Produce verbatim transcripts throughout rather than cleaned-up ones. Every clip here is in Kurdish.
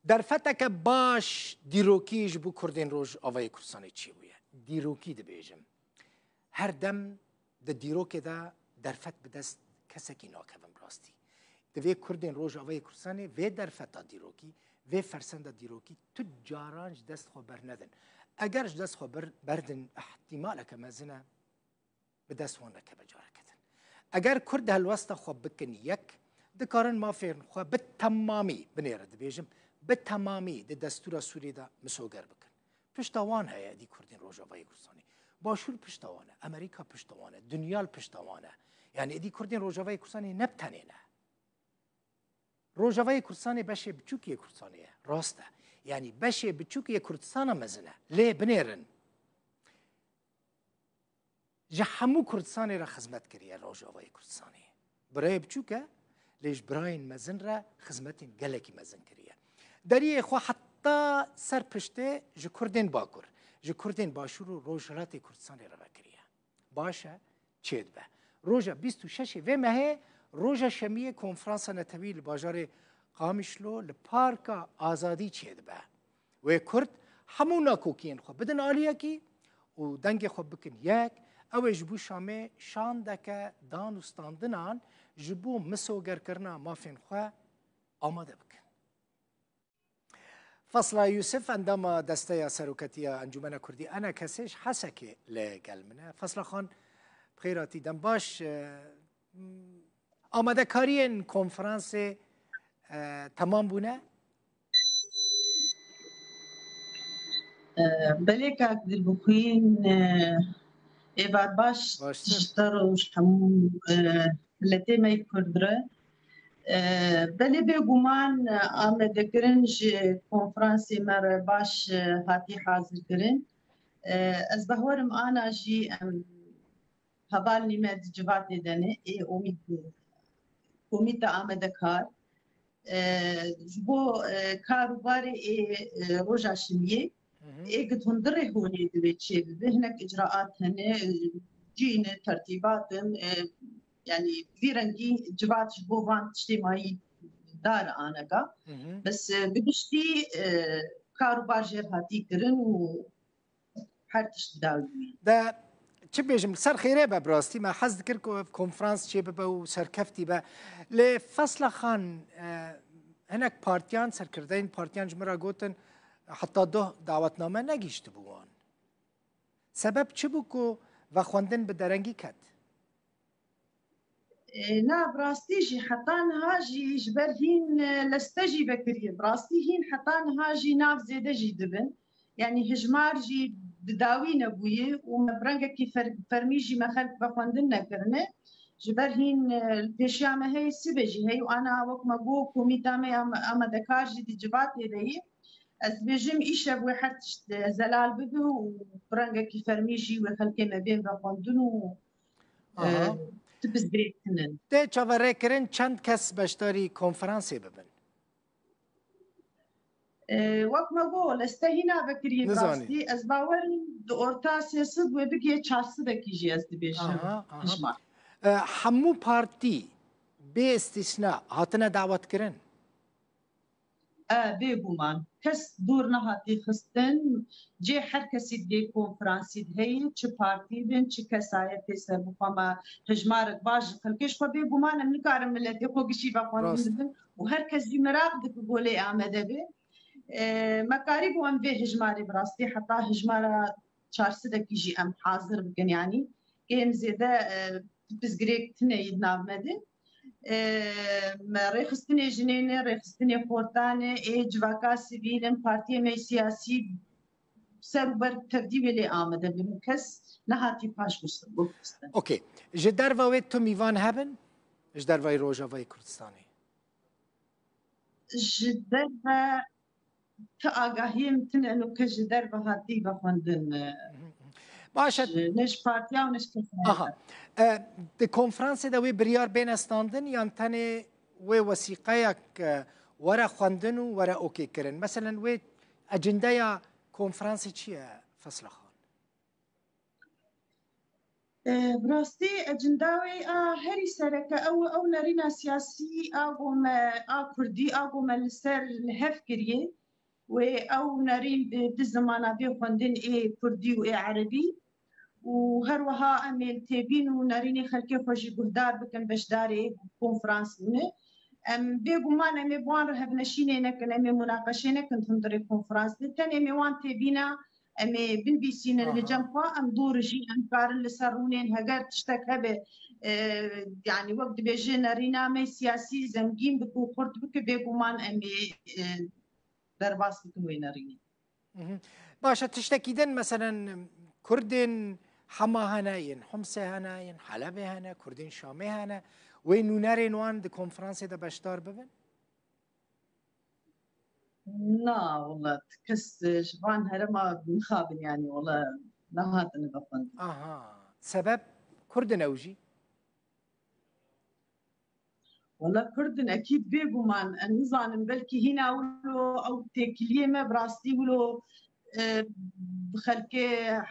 Derfeteke baş dîrokî ji bo Kurdên Rojavayê Kurdistanê çêbûye. Dîrokî dibêjim. Her dem di dîrokê de derfet bi dest kesekî nakevin bi rastî. Divê Kurdên Rojavayê Kurdistanê vê derfeta dîrokî, vê fersenda dîrokî tu caran ji dest xwe bernedin. Eger ji dest xwe ber-, berdin, îhtîmaleke mezin e, bi dest wan nekeve careke din. Eger Kurd helwesta xwe bikin yek, dikarin mafên xwe bi temamî, binêre dibêjim, bi temamî di destûra Sûriyê de misoger bikin. Pişta wan heye êdî Kurdên Rojavayê Kurdistanê. Başûr pişta wan e, Amerîka pişta wan e, dinya li pişta wan e. Yani êdî Kurdên Rojavayê Kurdistanê ne bi tenê ne. Rojavayê Kurdistanê beşê biçûk yê Kurdistanê ye. Rast e. Yani beşê biçûk yê Kurdistana mezin e. Lê binêrin. Ji hemû Kurdistanê re xizmet kiriye Rojavayê Kurdistanê. Birayê biçûk e, lê ji birayên mezin re xizmetên gelekî mezin kiriye. Deriyê xwe heta ser piştê ji Kurdên Bakur, ji Kurdên Başûr û Rojhilatê Kurdistanê re vekiriye. Baş e, çêdibe. Roja bîst û şeşê vê mehê, roja şemiyê konferansa netewî li bajarê Qamişlo li Parka Azadî çêdibe. Wê Kurd hemû nakokiyên xwe bidin aliyekî û dengê xwe bikin yek, ew ê ji bo Şamê şandeke dan û standinan ji bo misogerkirina mafên xwe amade bikin. Fasla Yusuf, endama Desteya Seroketî ya Encûmena Kurdî, ENKSê, ji Hesekê li gel min e. Fasla Xan, bi xêr hatî, dem baş. E, amadekariyên konferansê, e, temam bûne? E, belê kak Dilbixwîn, e, êvar baş. Baştir. Ji te re û ji hemû, e, miletê me yê Kurd re. E, belê bêguman, e, amadekirin ji konferansê me re baş, e, hatî hazirkirin. E, ez bawerim ana jî em hevalnî me di civatê de ne, ê omîd komîte amadekar, e, ji bo, e, kar û barê ê, e, roja şemiyê, Hı hı. ê gi hundirê hûnê divê çêbibe. Hinek icraat hene, e, cî ne, tertîbat in, e, yani vî rengî civat ji bo van tiştê mayî dar anega. Hı hı. Bes, e, bi giştî, e, kar û bar jêr hatî kirin û her tişt bi dawî bûye. De çi bêjim, li ser xêrê be, bi rastî me hez dikir ku ev konferans çêbibe û serkeftî be. Lê Fasla Xan, e, hinek partiyan, serkirdeyên partiyan ji min re gotin, heta doh dawetname negihiştibû wan. Sebeb çi bû ku vexwendin bi derengî ket? E, na, bi rastî jî heta niha jî ji ber hîn, e, leste jî vekiriye. Bi rastî hîn heta niha jî nav zêde jî dibin. Yanî hijmar jî bi dawî nebûye û me bi rengekî fer-, fermî jî me xelk vexwendin nekirine. Ji ber hîn, e, pêşiya me heye, sibê jî heye û ana wek me got komîta me ya me-, amadekar jî di civatê de ye. Ez dibêjim îşev wê her tişt, e, zelal bibe û bi rengekî fermî jî wê xelkê me bên vexwendin û Aha. E, tu pirsgirêk tune. Tê çaverêkirin çend kes beşdarî konferansê bibin? E, wek me got, leste hîna vekirî bi Nizanî. rastî. Ez bawer im di orta sê sed wê bigê çar sedekî jî ez dibêjim. Aha, aha. Hijmar. E, hemû partî bê îstîsna hatine dawetkirin? E, bêguman. Kes dûr nehatî xistin. Cê her kesî di vê konferansî de heye, çi partî bin, çi kesayetê serbixwe me hijmarek baş ji xelkê ji xwe bêguman em nikarin miletê xwe gişî vexwendin Rast. bidin û her kes jî meraq dike ku lê amade be. E, me karîbû em vê hijmarê bi rastî heta hijmara çar sedekî jî em hazir bikin, yanî kêm zêde, e, pirsgirêk tune yê di nav me de. E, me rêxistinê jinê ne, rêxistinê xortan e, ê civaka sivîl in, partiyê me yê siyasî ser û ber tevdî wê lê amade bin û kes nehatî paş gustin, gul xistin. Okey. Ji derva wê tu mîvan hebin? Ji dervayî Rojavayê Kurdistanê? Ji derve ti agahiyê min tune û ke ji derve hatî vexwendin, e, Baş e. ji, ne ji partiya û ne ji kesayeta. Aha. E, di konferansê de wê biryar bêne standin yan tenê wê wesîqeyek, e, were xwendin û were okêkirin? Meselen wê ecindeya konferansê çi ye, Fesla Xan? E, bi rastî ecinda wê a herî sereke ew, ew nerîna siyasî a ku me, a kurdî a ku me li ser li hev kiriye. Wê ew nerîn bi, bi zimana vê xwendin ê kurdî û ê erebî û her wiha em ê li têbîn û nerînê xelkê xwe jî guhdar bikin, beşdarê konferans bûne. Em bêguman em ê bi wan re hevneşînê nekin, em ê munaqeşê nekin di hundirê konferans de. Tenê em ê wan têbîna, em ê binivîsînin li Aha. cem xwe, em dor jî em karin li ser rûnên heger tiştek hebe, e, yanî wek dibêje nerîna me siyasî zengîn bike û xurt bike, bêguman em ê, e, derbas bikin wê nerînê. Mhm. Baş e, tiştekî din, meselen, Kurdên Hema hene, yên Humsê hene, yên Helebê hene, Kurdên Şamê hene. Wê nûnerên wan di konferansê de beşdar bibin? Na, wala, kes, e, ji van herêma mixabin, yanî, wala, nehatine vexwendin. Aha. Sebeb Kurd in ew jî? Wala Kurd in, ekîd bêguman. Em nizanin, belkî hîna wilo ew têkiliyê me bi rastî wilo, e, bi xelkê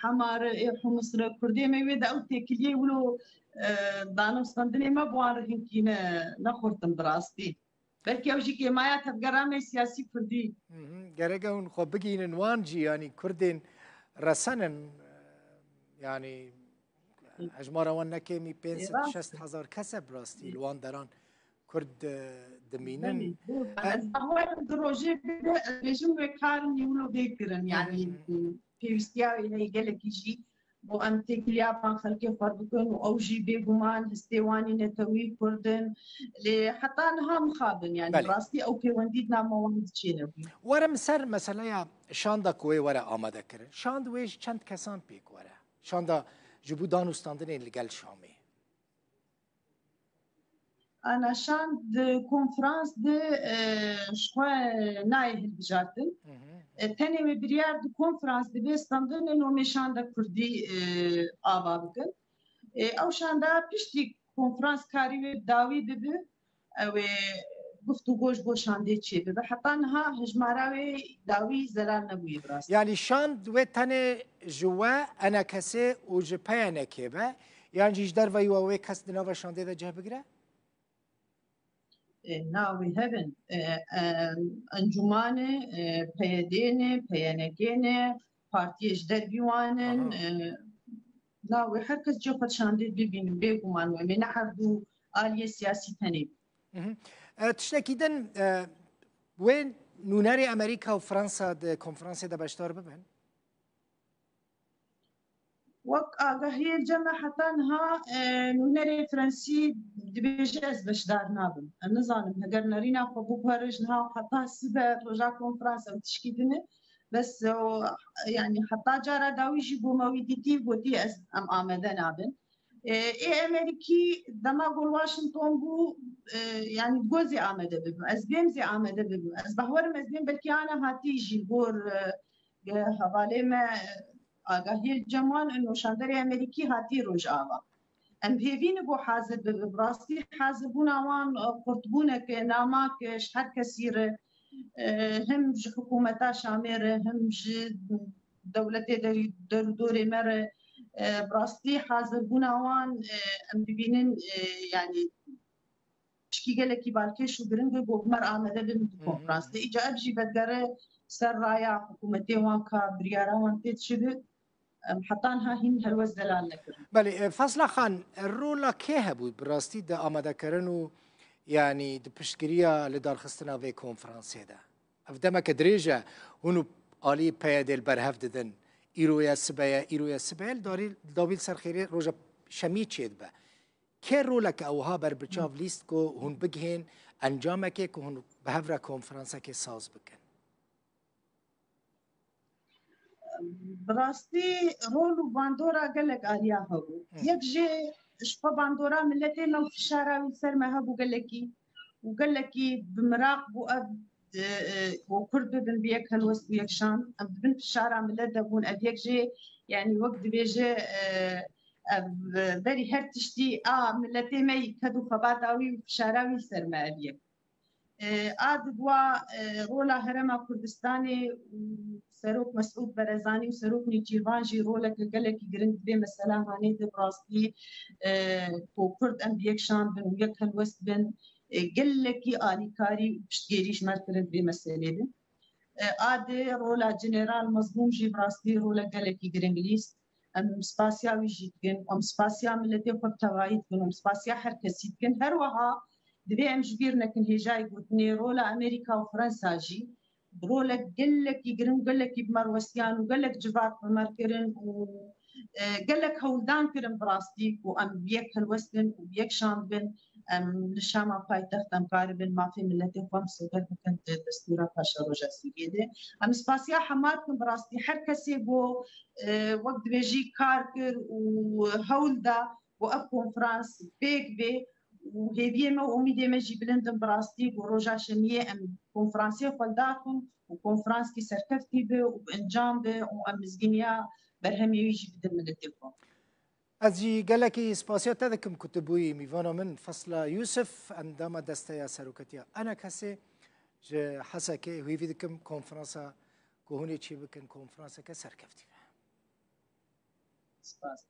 Hema re, ê Humus re, Kurdê me wê de ew têkiliyê wilo, e, danûstandinê me bi wan re hinkî ne, ne xurt in bi rastî. Belkî ew jî kêmaya tevgera me siyasî Kurdî. Mhm. Gerek e hûn xwe bigihînin wan jî, yanî Kurdên resen in, e, yanî hejmara wan ne kêmî pênc sed şêst hezar kes e bi rastî li wan deran Kurd, e, dimînin. Belê, belê. E, Ez bawerim di rojê bide, ez bêjim wê kar nî wilo bê kirin. Hı hı. Yanî, e, pêwîstiya wê heye gelekî jî bo em têkiliya van xelkê xwar bikin û ew jî bêguman hestê wan ê netewî Kurd in. Lê heta niha mixabin, yanî Belê. rastî ew pêwendî di nava wan de çênebû. Were min ser meseleya şanda ku wê were amade kirin. Şand wê ji çend kesan pêk were? Şanda ji bo danûstandinê li gel Şamê. Ana şand di konferans de, e, ji xwe nayê hilbijartin. Hı hı. E, tenê wê biryar di konferans de bê standin nomê şanda kurdî, e, ava bikin. E, ew şanda piştî konferans karî wê dawî bibi, ew ê guftûgo ji bo şandê çêbibe. Heta niha hejmara wê dawî zelal nebûye bi rastî. Yanî şand wê tenê ji we, enekesê û ji P Y N K'ê be, yan jî ji derveyî we wê kes di nava şandê de cih bigire? E, na wê hebin. E, e, Encûmanê, e, P Y D'ê ne, P Y N K'ê ne, partiyê ji dervî wan in, Aha. e, na wê her kes cê xwe şandê bibînin, bêguman wê. Em ê ne her du aliyê siyasî tenê bin. Mhm. E, tiştekî din, e, wê nûnerê Amerîka û Fransa di konferansê de beşdar bibin? Wek agahiyê li cem me heta niha, e, nûnerê Fransî dibêje ez beşdar nabim. Ez nizanim, heger nerîna xwe biguhere ji niha û heta sibe roja konferans ew tişkî din e. Bes, e, o, yanî heta cara dawî jî bû me wî dîtî, gotî ez, em amade nabin. E, ê Amerîkî dema ku li Washington bû, e, yanî digot zê amade bibim. Ez bêm zê amade bibim. Ez bawerim ez bêm belkî ana hatî jî gor, e, e, hevalê me, e, agahiyê li cem wan, e, noşanderê Amerîkî hatî Rojava. Em hêvî ne ku hazir bibin. Bi rastî hazirbûna wan, e, qurtbûneke namak e ji her kesî re, e, hem ji hikûmeta Şamê re, hem ji dewletê derî-, derûdorê me re, e, bi rastî hazirbûna wan, e, em dibînin, e, yanî tişkî gelekî balkêş û giring e ku bi me re amade bin di Hı hı. konferansê. Îca ev jî vedigere ser raya hikûmetê wan ka biryara wan tê çi be. Em heta niha hîn helwest zelal nekirin. Belê, e, Fasla Xan, e, rola kê hebû bi rastî di amadekirin û, yanî, di piştgiriya lidarxistina vê konferansê de? Ev demeke dirêj e, hûn û alî P Y D li ber hev didin. Îro ye sibe ye, îro ye sibe ye, li darî, li dawî li ser xêrê roja şemiyê çêdibe. Kê roleke ew wiha ber bi çav lîst ku hûn bigihên encamekê ku hûn bi hev re konferansekê saz bikin? Bi rastî rol û bandora gelek aliya hebû. Hı. Yek jê ji xwe bandora miletê me û fişara wî ser me hebû gelekî û gelekî bi miraq bû ev, e, e, ku Kurd bibin bi yek helwest û yek şan. Em di bin fişara milet de bûn. Ev yek jê, yanî wek dibêje, e, ev, e, berî her tiştî a miletê me yî ked û xebata wî û fişara wî ser me ev yek. A di wa, e, rola Herêma Kurdistanê û Serok Mesûd Berezanî û Serok Nêçîrvan jî roleke gelekî giring di vê meselehanê de bi rastî, e, ku Kurd em bi yek şand bin û yek helwest bin, e, gelekî alîkarî û piştgêrî ji me kirin di vê meselê de. E, a di rola General Mazlûm jî bi rastî rolek gelekî giring lîst. Em spasiya wî jî dikin, em spasiya miletê xwe bi tevayî dikin, em spasiya her kesî dikin. Her wiha divê em ji bîr nekin hêjayî gotinê rola Amerîka û Fransa jî rolek gelekî giring, gelekî bi me re westiyan û gelek civak bi me re kirin û, e, gelek hewldan kirin bi rastî ku em bi yek helwest bin û bi yek şand bin, em li Şama paytext em karibin mafê miletê xwe misoger bikin di destûra paşeroja Sûriyê de. Em spasiya hema dikin bi rastî her kesê ku, e, wek dibêjî kar kir û hewl da ku ev konferans pêk bê û hêviyê me û umîdê me jî bilind in bi rastî ku roja şemiyê em konferansê xwe li dar xin û konferanskî serkeftî be û bi encam be û em mizgîniya berhemê wî jî bidin miletê xwe. Ez jî gelekî spasiya te dikim ku tu bûyî mîvana min Fesla Yûsif, endama Desteya Seroketiya ENKSê ji Hesekê. Hêvî dikim konferansa ku hûn ê çê bikin, konferanseke serkeftî be. Spas.